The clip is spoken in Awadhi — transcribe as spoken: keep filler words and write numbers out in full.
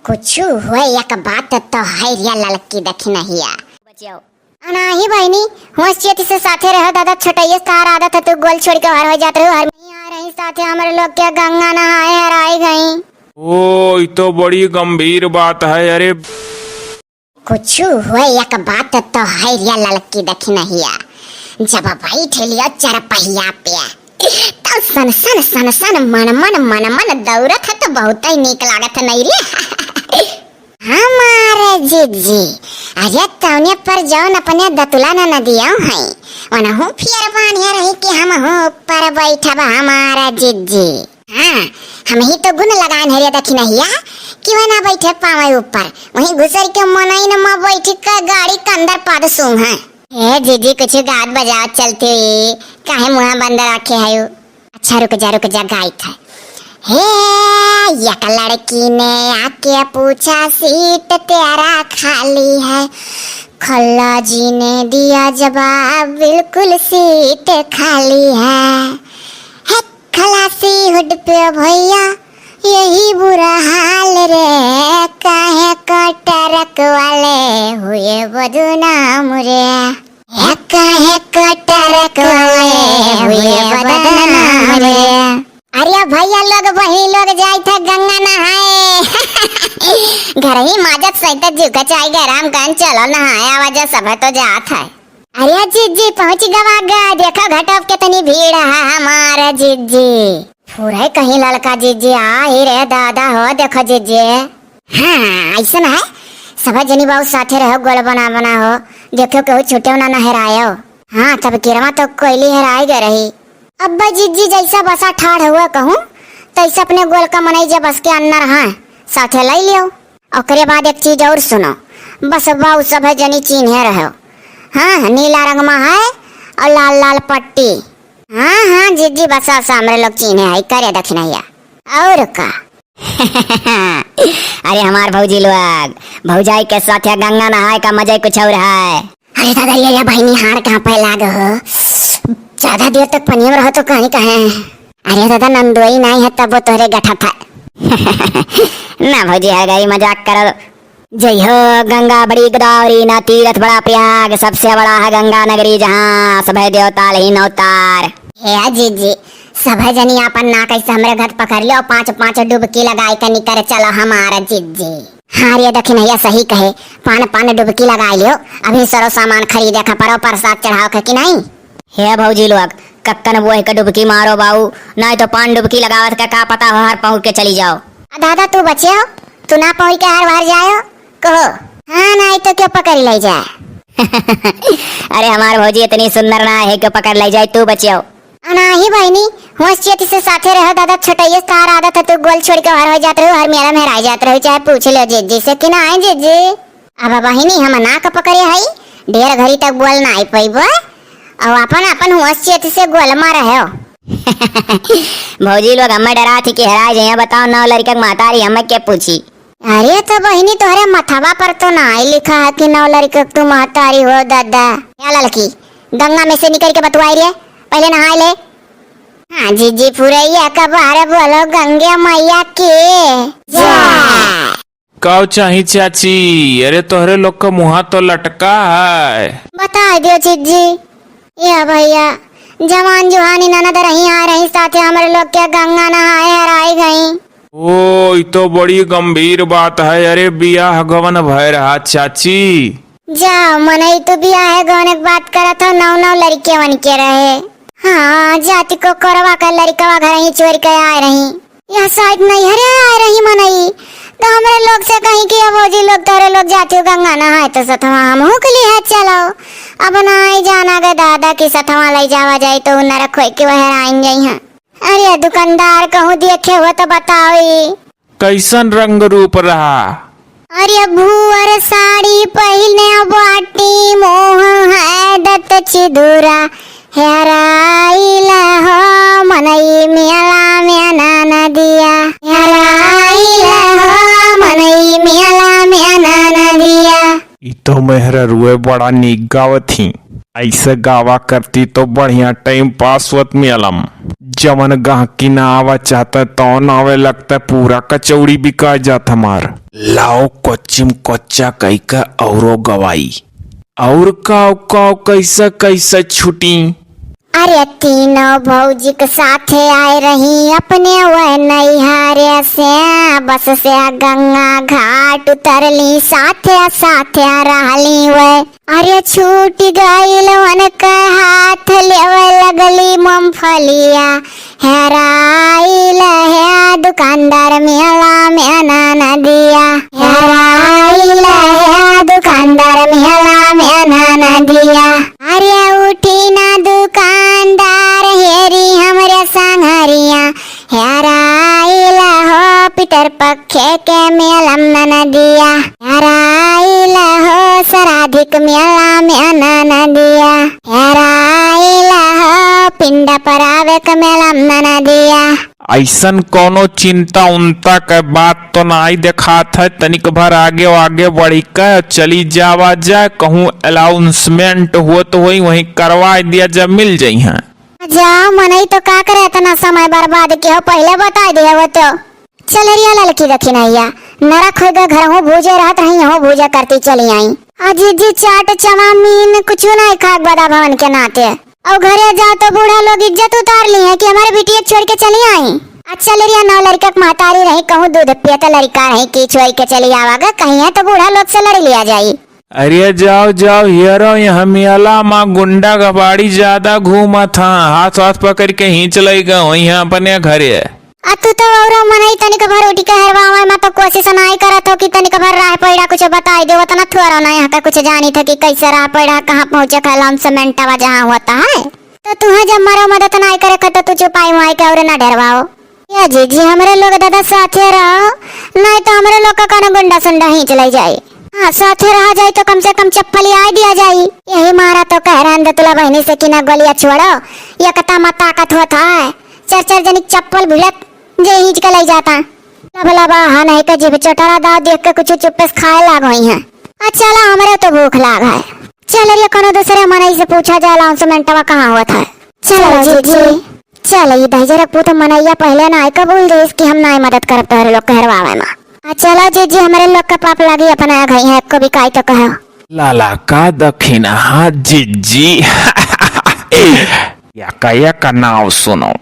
कुछु हुए एक बात तो है रे ललकी दखिनहिया। बचियो। अनाही बहिनी, होश चेत से साथे रहो दादा, छोटइये से तार आदत है, तू गोल छोड़ के हर हो जात रहो, हर नहीं आ रही साथे हमरे लोग के गंगा नहाए हराई गई। ओ, ई तो बड़ी गंभीर बात है। अरे कुछु हुए एक बात तो है रे ललकी दखिनहिया, जब बैठ लियो चरपहिया पे तो सन सन सन सन मन मन मन मन दौड़त है तो बहुत ही नीक लागत है नहीं रे। हमार जिज्जी, अरे तौने पर जौन अपने दतुला न नदिया है, ओनहु फियर बानिया रही कि हमहु ऊपर बैठब हमार जिज्जी। हाँ, हमही तो गुण लगान है रे दखिनहिया, कि वह ना बैठे पावे ऊपर, वहीं घुसर के मनई न मा बैठ के गाड़ी के अंदर पाद सूंघ है। हे जिज्जी, कुछ गात बजात चलती हुई, काहे मुँह बंद रखे है? अच्छा रुक जा, रुक जा, गाइत है। हे, एक लड़की ने आके पूछा, "सीट तेरा खाली है?" खल्ला जी ने दिया जवाब, "बिल्कुल सीट खाली है।" हे खलासी हुड पे भैया, यही बुरा हाल रे, काहे को ट्रक वाले हुए बदनाम रे। एक एक ट्रक वाले हुए बदनाम रे। अरे भैया लोग, बहिनी लोग जाइत है गंगा नहाए। घर ही माजत सहित जीव के चाहे गए रामगंज चलो नहाए आवा जा, सब तो जात है। अरे जिज्जी पहुँच गवा गा, देखो घाटो पे कितनी भीड़ है हमार जिज्जी। फुरे कहीं ललका जिज्जी, आ ही रे दादा हो, देखो जिज्जी। हाँ, अइसन है, सभे जनी बाऊ साथे रहो, गोल बना बना हो, देखो केहू छूटे ना, ना हेरायो। हाँ, तब किरवा तो कोयली हेराई गए रही। अब्बा जिज्जी जैसा बसा ठाढ़ हुआ कहूँ, तैसा अपने गोल का मनई जे बस के अंदर हाँ, साथे लै लियो। ओकरे बाद एक चीज और सुनो, बस बाऊ सभे जनी चीन्हे रहो। हाँ, नीला रंग में है और लाल लाल पट्टी। हाँ, हाँ, जिज्जी बसा सा हमरे लोग चीन्हे है, करे दखिनहिया। और का? अरे हमार भौजी लोग, भौजाई के साथे गंगा नहाए का मजा ही कुछ और है। अरे दादा, ये, ये बहिनी हार कहाँ पे लाग हो? ज्यादा देर तक पनिया में रहो तो कहीं कहे। अरे दादा, नंदोई नहीं है तब वो तोहरे गठा था। ना भौजी, है गई, मजाक करो। जय हो गंगा बड़ी गोदावरी ना तीरथ बड़ा प्रयाग, सबसे बड़ा है गंगा नगरी जहाँ सभे देवता लही नौतार। हे जिज्जी, सभे जनी आपन नाक ऐसे हमरे घर पकड़ लियो, पाँच पाँच डुबकी लगाई के निकर चलो हमार जिज्जी। हाँ रे दखिनहिया सही कहे, पान पान डुबकी लगाई लियो, अभी सरो सामान खरीदे का परो, प्रसाद चढ़ाओ के कि नहीं? हे भौजी लोग, कक्कन बोह के डुबकी मारो बाऊ, नहीं तो पान डुबकी लगावत का का पता हो हर पहुँच के चली जाओ। आ दादा तू बचे हो, तू ना पहुँच के हर बाहर जायो, कहो। हाँ, नहीं तो क्यों पकड़ ले जाए? अरे हमार भौजी इतनी सुंदर ना है, क्यों पकड़ ले जाए, तू बचे हो। अनाही बहिनी, होश चेत से साथे रहो दादा, छोटइये से तार आदत है, तू गोल छोड़ के हर हो जात रहो, हर मेला में हेराई जात रहो, चाहे पूछ लो जिज्जी से कि ना आए जिज्जी। अब बहिनी हम ना का पकड़े हई, ढेर घड़ी तक बोल ना आई पइबो, और अपन अपन होश चेत से गोल में रहो। भौजी लोग हमें डरा थी कि हेराई जाइए, बताओ नौ लड़का के महतारी हमें के पूछी। अरे तो बहिनी तोहरे मथवा पर तो ना आई लिखा है कि नौ लड़का के तू महतारी हो दादा। या ललकी, गंगा में से निकल के बतुआई रे, पहले नहाए ले। हाँ जिज्जी फुरैया का बाहर बोलो गंगे मैया की जय। काव चाही चाची? अरे तोहरे लोग का मुहा तो लटका है। बता दियो जिज्जी। या भैया, जवान जुहानी ननद रही आ रही साथे हमरे लोग के गंगा नहाए हराई गई। ओ, ई तो बड़ी गंभीर बात है। अरे बियाह गवन भय रहा चाची। जाओ मनई, तू बियाह गवन के बात करत हो, नौ नौ लड़के वन के रहे। हाँ, जाति को करवा का लड़कवा घर ही चोर के आए रही। यह शायद नैहरे आए रही मनई, तो हमरे लोग से कहीं कि अब भौजी लोग तोरे लोग जाती हो गंगा नहाए, तो सथवा हमहू के लिए चलो। अब नाई जाना गे दादा कि सथवा ले जावा जाए तो नरक होए के वह आइन जाई हैं। अरे दुकानदार कहूँ देखे हो तो बताओ ई। कैसन रंग रूप रहा? अरे भुअर साड़ी पहिने बाटी, मोह है दत चिदुरा, हेराइल हो मनई मेला में ननदिया, हेराइल हो मनई मेला में ननदिया। ई तो मेहररुए बड़ा नीक गावत ही। ऐसे गावा करती तो बढ़िया time pass होत मेलम। जवन गहकी ना आवा चाहता तौन आवे लगता, पूरा कचौड़ी बिका जात हमार। लाओ कोचिम कोच्चा कई के औरो गवाई। और काव काव कैसे कैसे छुटी? अरे तीनों भौजी के साथे आए रही अपने वह नैहरे से, बस से गंगा घाट उतरली, साथे साथे रहली वह। अरे छूट गइल उनके हाथ, लेवे लगली मूंगफलिया। हेराइल है दुकानदार मेला में ननदिया, हेराइल है दुकानदार मेला में ननदिया। अरे उठी ना दुकानदार, हेरी हमरे संघरिया, हेराइल हो पितर पक्षे के मेलम ननदिया, हेराइल हो सराधिक मेला में ननदिया, हेराइल हो पिंड परावे के मेलम ननदिया। ऐसन कौनो चिंता उन्ता के बात तो नाई देखात है। तनिक भर आगे आगे बढ़ी के चली जावा जाए, कहूँ announcement होत होई, वहीं करवाए दिया, जब मिल जइहैं। जाओ मनई तो का करे इतना समय बर्बाद किया हो, पहिले बताइ दिया हो तो। चल रिया ललकी दखिनैया, नरक होइ गए, घरहूँ भूजे रहत रही, यहूँ भूजे करती चली आई। आ जीजी चाट चाउमीन कुछु नाई खाक बदा भवन के नाते। और घरे जाओ तो बूढ़ा लोग इज्जत उतार लिहैं कि हमारे बिटिया छोड़ के चली आई। अच्छा ले रिया नौ लड़का के महतारी रही, कहूँ दूध पियत लड़का रही कि छोड़ के चली आवा गा, कहीं है तो बूढ़ा लोग से लड़ लिया जाई। अरे जाओ जाओ, हेरो यहाँ मेला मा गुंडा गबाड़ी ज्यादा घूमत हाँ, हाथ हाथ पकड़ के खींच लई गा, वहीं अपने घरे। आ तू तो औरो मनई तनिक भर उठी के हेरवावे मा तो कोशिश नाई करत हो कि तनिक भर राह पैड़ा कुछ बताई दे, उतना थोड़ा ना यहाँ का कुछ जानी था कि कैसे राह पैड़ा कहाँ पहुँचे खैलाम से मेंटवा जहाँ होता है। तो तुहे जब मरो मदद नाई करे ख तो तू चुपाई मुआई के और ना डेरवाओ। ए जीजी, हमरे लोग दादा साथे रहो, नाई तो हमरे लोग का कौनो गुंडा सुंडा खींच ले जाई। हाँ, साथे रहा जाई तो कम से कम चप्पल आय दिया जाई। यही मारा तो कह रहन दे तुला बहनी से कि ना गोलिया छोड़ो, ये कता मा ताकत होत है, चार चार जनी चप्पल भिड़त जे खींच के ले जाता। लबलबा हा नहीं के जीभ चोटारा दाव देख के कुछ चुप्पे से खाए लाग होई है। अच्छा ला, हमरे तो भूख लाग है। चल रे, कोनो दूसरे मनई से पूछा जाला, उनसे मेंटवा कहाँ होत है। चलो जीजी। चल, ई दहिजरक पूत मनैया पहिले नाई कबूल देस कि हम नाई मदद करब तोहरे लोग के हेरवावे मा। आ चलो जीजी, हमरे लोग का पाप लागी, अपना घर यहाँ एको बिकाई तो कहो। लाला का दखिनहा जीजी। या कया का नाव सुनो।